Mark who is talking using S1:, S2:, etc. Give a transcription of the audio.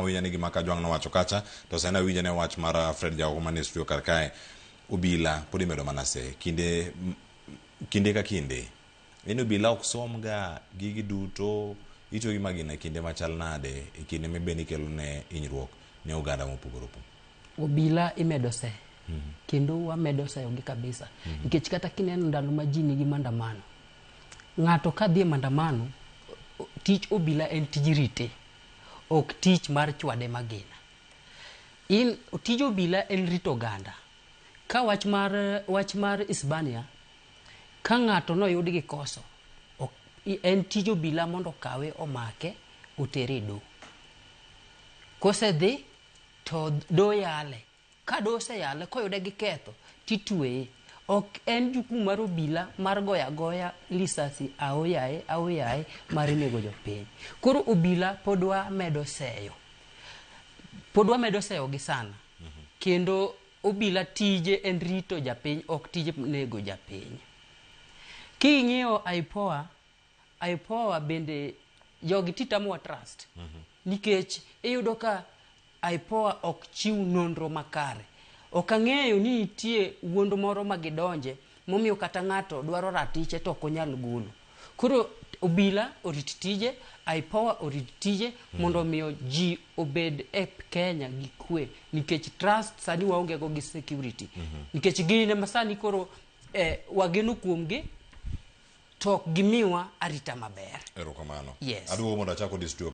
S1: wawinja ni gima Kajwang' nowacho kacha to sani awinja ne wach mar ah, Fred Jaoko manie studio kar kae. Obila pod imedo mana se kinde kinde ka kinde. En obila ok som ga gigi duto itiyo gi magina e kinde machal nade e kinde mibe ni kelo ne hinyruok ne oganda mopogore opogore.
S2: Obila imedo se kendo wamedo seyogi kabisa nikech kata kineno ndalo ma ji nigi maandamano ng'ato ka dhi e maandamano tich obila en tij rite ok tich mar chwade magina in tij obila en rito oganda ka wach mar wach mar Hispania ka ng'ato noyud gi koso ok, en tij obila mondo okawe omake otere e doho kosedhi to doho yale ka doho oseyale koyude gi ketho titweye ok en jukumu mar obila mar goyo agoya lisasi aoyaye aoyaye mar nego jopiny koro obila pod wamedo seyo pod wamedo seyo gi sana kendo obila tije en rito japiny ok tije nego japiny king'iyo IPOA IPOA bende jogi titamowa trust nikech iyudo ka IPOA ok chiw nonro makare ok ang'eyo ni nitie wuond moro ma gidonje momiyo kata ng'ato dwaro ratiche to ok onyal golo koro obila orit tije IPOA orit tije mondo omiyo ji obed e Kenya gi kwe nikech trust sani waonge go gi security nikech gin ema sani koro eh, wageno kuomgi to ok gimiwa arita maber
S1: Erokamano.
S2: Yes.
S1: Aduogo mondo achak odi studio.